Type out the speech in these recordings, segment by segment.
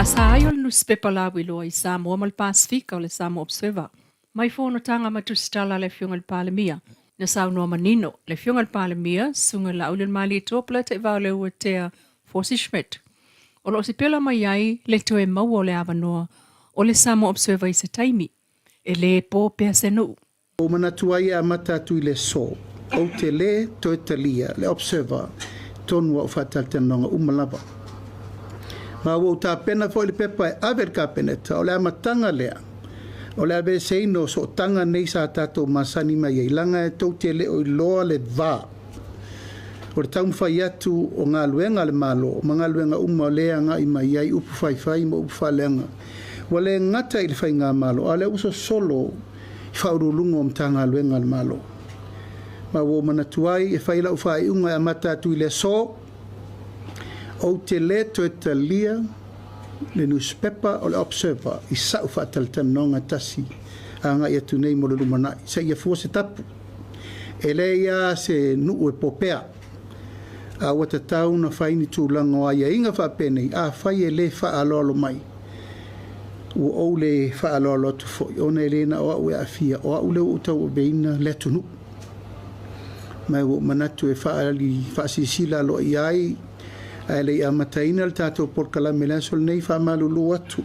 faasa ai o le nusipepa lauiloa i Samoa ma le Pasefika o le Samoa Observer mai fonotaga ma tusitala a le Afioga i le Palemia. Na saunoa manino le Afioga i le Palemia, Susuga Laaulialemalietoa Polataivao Leuatea Fosi Schmidt, o lo o sipela mai ai le toe maua o le avanoa o le Samoa Observer i se taimi e lē po pea se nuu. Ua ou manatu ai e amata atu i le aso, ou te lē toe talia le Observer tonu au faatalatalanoaga uma lava. Ma ua ou tapena foi le pepa e ave i le Kapeneta, o le amataga lea o le aveeseina o sootaga nei sa tatou masani mai ai, leaga e tou te le o iloa le va o le taumafai atu o galuega a le Malo ma galuega uma o lea e agai mai ai upu faifai ma upu faaleaga. Ua le gata i le Faigamalo, a o lea ua sosolo i Faauluuluga o Matagaluega a le Malo. Ma ua ou manatu ai e fai lau faaiuga e amata atu i le aso, ou te le toe talia le nusipepa o le Observer i sa'u faatalatalanoaga tasi agai atu nei mo le lumanai, seia fua se tapu. E leai lava se nuu e popea, a ua tatau ona fai ni tulaga o aiaiga faapenei, afai e le faaaloalo mai, ua ou le faaaloalo atu foi, ona e le na o au e aafia, o au lea ua ou tauaveina le atunuu. Ma ua ou manatu e faaali faasilasila aloaia ai, ae le i amataina le tatou polokalame i le aso lenei, faamalulu atu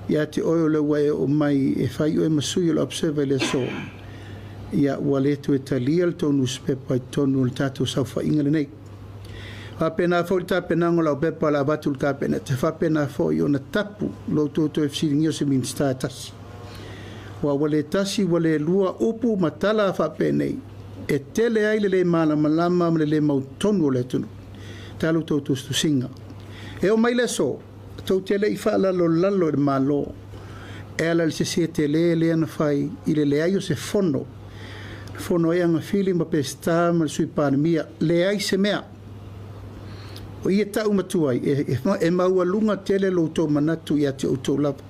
ia te oe o lea ua e oo mai e fai oe ma sui o le Observer i le aso, ia ua le toe talia le tou nusipepa i totonu o le tatou saofaiga lenei. Faapena foi le tapenaga o lau pepa o le a avatu i le Kapeneta, e faapena foi ona tapu lo outou toe fesiligia o se Minisita e tasi. Aua ua le tasi ua le lua upu ma tala faapenei e tele ai le le malamalama ma le le mautonu o le atunuu. Talu tou tusitusiga. E oo mai le aso, tou te le i faalalolalo i le Malo e ala i le sese tele lea na fai i le leai o se fono Fono ai Agafili ma Peseta ma le Sui Palemia, leai se mea. O ia ta'u matua ai, e, e maualuga tele lo outou manatu ia te outou lava.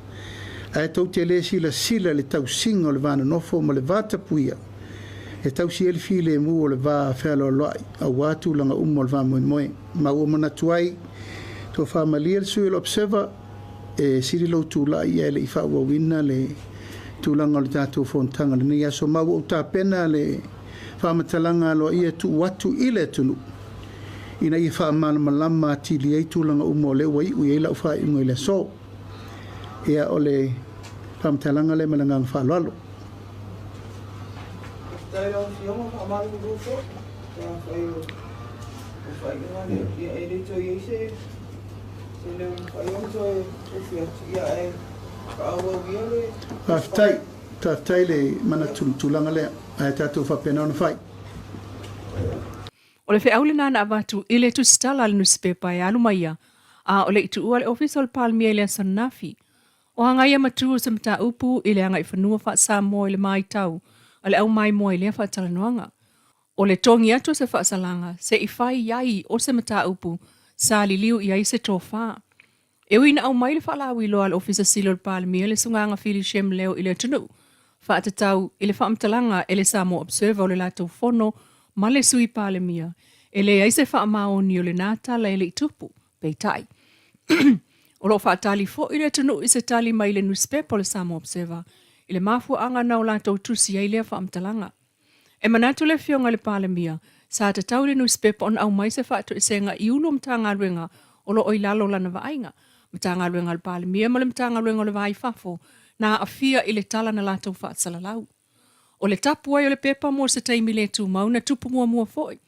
Ae tou te le silasila i le tausiga o le va nonofo ma le va tapuia, e tausi ai le filemu o le va fealoaloai, auā tulaga uma o le faamoemoe. Ma ua manatu ai, tofa malie le sui o le Observer, e sili lou tulai ae le i faaauauina le tulaga o le tatou fonotaga i lenei aso. Ma ua ou tapena le faamatalaga aloaia e tuu atu i le atunuu ina ia faamalamalama atili ai tulaga uma o lea ua iu i ai lau faaiuga i le aso. Ia, o le faamatalaga lea ma le agaga faaaloalo. Faafetai lau Afioga, faamalulu foi pe afai o le faaiuga lea, ia e le toe i ai se se leo mafai ona toe tofi atu, ia ae faaauau ia le Faafetai, faafetai le manatu i le tulaga lea, ae tatou faapena ona fai. O le feau lena na avatu i le tusitala a le nusipepa e alu mai ia, a o le i tuua le Ofisa o le Palemia i le aso ananafi. O Agaia Matua o se mataupu i le agaifanua faa-Samoa i le maitau a le aumaimoa i lea faatalanoaga. O le togi atu o se faasalaga se i fai ai o se mataupu sa liliu i ai se tofa. E ui ina aumai le faalauiloa a le Ofisa Sili o le Palemia le Sugaga Fili Shem Leo i le atunuu, faatatau i le faamatalaga e le Samoa Observer o le latou fono ma le Sui Palemia, e leai se faamaoni o lena tala e le i tupu. Peitai, o lo o faatali foi le atunuu i se tali mai le nusipepa o le Samoa Observer i le mafuaaga na o latou tusi ai lea faamatalaga. E manatu le Afioga i le Palemia, sa tatau i le nusipepa ona aumai se faatoesega i ulu o Matagaluega o lo o i lalo o lana vaaiga, Matagaluega a le Palemia ma le Matagaluega o le Va i Fafo, na aafia i le tala na latou faasalalau. O le tapu ai o le pepa mo se taimi le tumau na tupu muamua foi,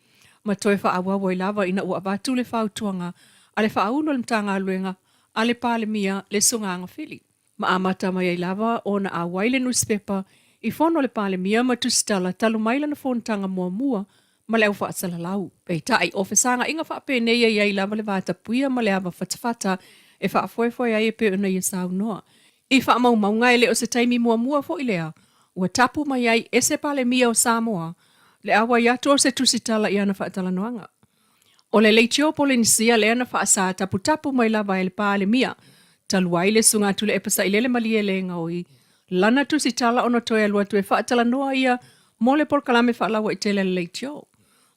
ma toe faaauau ai lava ina ua avatu le fautuaga a le faaulu o le Matagaluega a le Palemia le Sugaga Fili. Ma amata mai ai lava ona auai le nusipepa i fono a le Palemia ma tusitala talu mai lana fonotaga muamua ma le au faasalalau. Peitai, o fesagaiga faapenei e i ai lava le vatapuia ma le ava fatafata e faafoefoe ai e pei ona ia saunoa. I faamaumauga e le o se taimi muamua foi lea ua tapu mai ai e se Palemia o Samoa le auai atu o se tusitala i ana faatalanoaga. O le leitio Polenisia lea na faasa taputapu mai lava e le Palemia talu ai le Susuga Tuilaepa Sailele Malielegaoi lana tusitala ona toe alu atu e faatalanoa ia mo le polokalame faalauaitele a le leitio.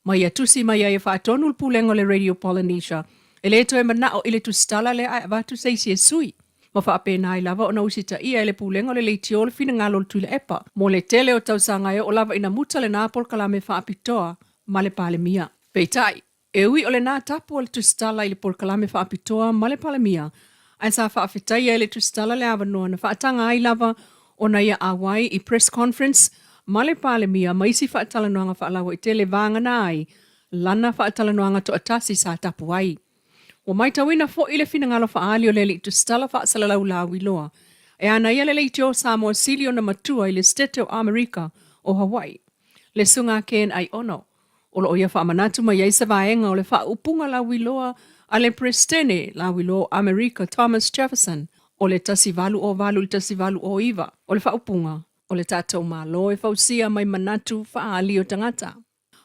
Ma ia tusi mai ai e faatonu le Pulega o le Radio Polynesia. E le toe manao i le tusitala lea ae avatu se isi e sui. Ma faapena ai lava ona usitaia e le Pulega o le Leitio le finagalo o le Tuilaepa mo le tele o tausaga e oo lava ina muta lena polokalame faapitoa ma le Palemia. Peitai, e ui o lena tapu o le tusitala i le polokalame faapitoa ma le Palemia, ae sa faafetaia e le tusitala le avanoa na faataga ai lava ona ia auai i press conference ma le Palemia ma isi faatalanoaga faalauaitele vagana ai lana faatalanoaga toatasi sa tapu ai. Ua maitauina foi le finagalo faaali o le alii tusitala faasalalau lauiloa e ana ia le leitio Samoa sili ona matua i le Setete o Amerika o Hawaii, le Susuga Ken Aiono. O lo o ia faamanatu mai ai se vaega o le faaupuga lauiloa a le Peresetene lauiloa o Amerika Thomas Jefferson o le 1808 i le 1809, o le faaupuga, O le tatou Malo e fausia mai manatu faaali o tagata.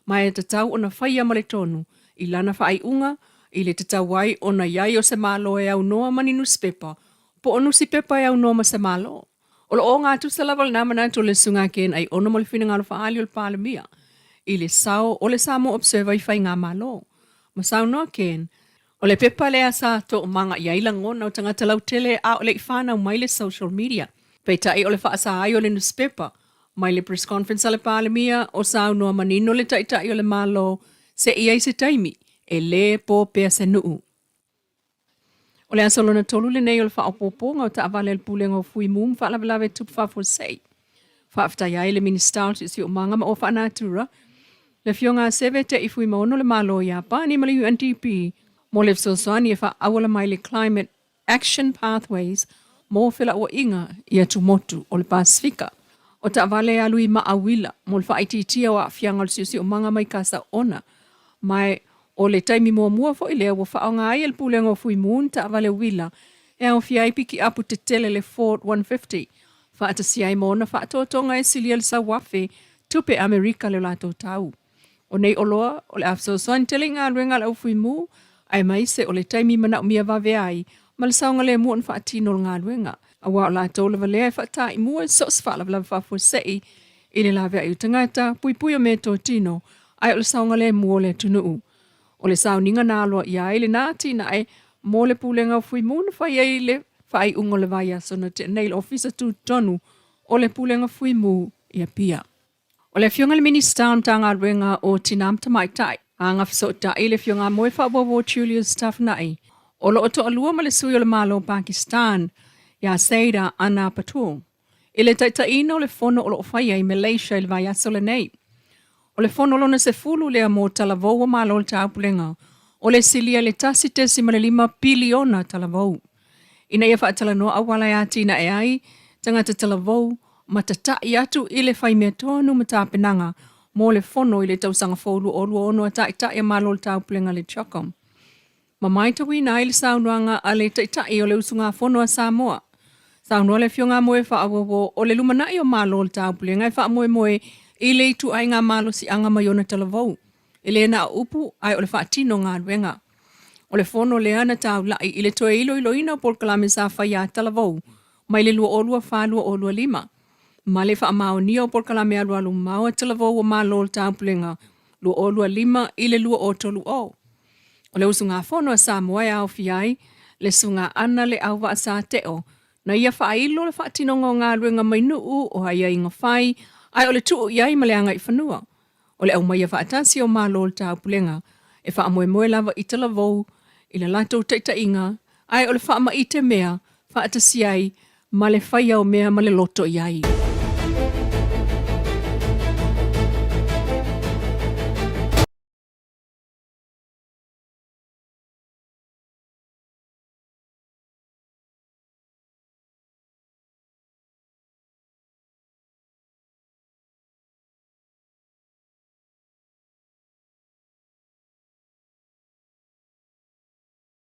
Ma e tatau ona faia ma le tonu i lana faaiuga i le tatau ai ona i ai o se Malo e aunoa ma ni nusipepa, po o nusipepa e aunoa ma se Malo. O lo o ogatusa lava lena manatu o le Susuga Ken Aiono ma le finagalo faaali o le Palemia i le sao o le Samoa Observer i Faigamalo. Ma saunoa Ken, O le pepa lea sa toomaga i ai lagona o tagata lautele a o le i fanau mai le social media. Peitai o le faasa ai o le nusipepa mai le press conference a le Palemia o saunoa manino le Taitai o le Malo se i ai se taimi e lē po pea se nuu. O le aso lona tolu lenei o le faaopoopoga o taavale a le Pulega o Fui Mu ma Faalavelave Tupu Faafuasei. Faafetai ai le Minisita o le Siosiomaga ma Oa Faanatura, le Afioga a Seve Te'i Fuimaono le Malo o Iapani ma le UNDP mo le fesoasoani e faaauala mai le Climate Action Pathways mo felauaiga i atumotu o le Pasefika. O taavale e alu i Maauila mo le faaitiitia o aafiaga o le siosiomaga mai Kasaona ma o le taimi muamua foi lea ua faaaoga ai e le Pulega o Fui Mu ni taavale uila e aofia ai pikiapu tetele le Ford 150 faatasi ai ma ona faatoatoga e silia le 1,000 tupe Amerika le latou tau. O nei oloa, o le a fesoasoani tele i galuega a le aufuimu, aemaise o le taimi manaomia vave ai ma le saogalemu ona faatino o le galuega, aua o latou lava lea e faataimua i so o se faalavelave faafuasei i le laveai o tagata, puipui o meatotino, ae o le saogalemu o le atunuu. O le sauniga na aloaia ai lena atinae mo le Pulega o Fuimu na fai ai le faaiuga o le vaiaso na tea nei i le Ofisa Tutotonu o le Pulega Fuimu i Apia. O le Afioga i le Minisita o le Matagaluega o Tina ma Tamaitai, Agafesootai le Afioga a Moe Faawowo Julius Tafuna'i, o lo o toalua ma le sui o le Malo o Pakistan ia Saida Anna Patul, i le taitaiina o le fono o lo o faia i Malaysia i le vaiaso lenei. O le fono lona 10 lea mo talavou o Malo o le Taupulega, o le silia i le 1.5 piliona talavou. Ina ia faatalanoa auala e atinae ai tagata talavou ma tata'i atu i le fai mea tonu ma tapenaga mo le fono i le tausaga fou 2026 a Taitai a Malo o le Taupulega le CHOGM. Ma maitauina ai le saunoaga a le Taitai o le usugafono a Samoa. Saunoa le Afioga a Moe Faawowo o le lumanai o Malo o le Taupulega e faamoemoe i le ituaiga malosiaga mai ona talavou. E le na o upu ae o le faatino galuega. O le fono lea na taula'i i le toe iloiloina o polokalame sa faia a talavou mai le 2024-2025 ma le faamaonia o polokalame alualu mamao a talavou o Malo o le Taupulega 2025 i le 2030. O le usugafono a Samoa e aofia ai le Susuga Ana Le Auvaa Sateo na ia faailo le faatinoga o galuega mai nuu o aiaiga fai ae o le tuu i ai ma le agaifanua o le aumaia faatasi o Malo o le Taupulega e faamoemoe lava i talavou i le latou taitaiga ae o le faamaite mea faatasi ai ma le faia o mea ma le loto i ai.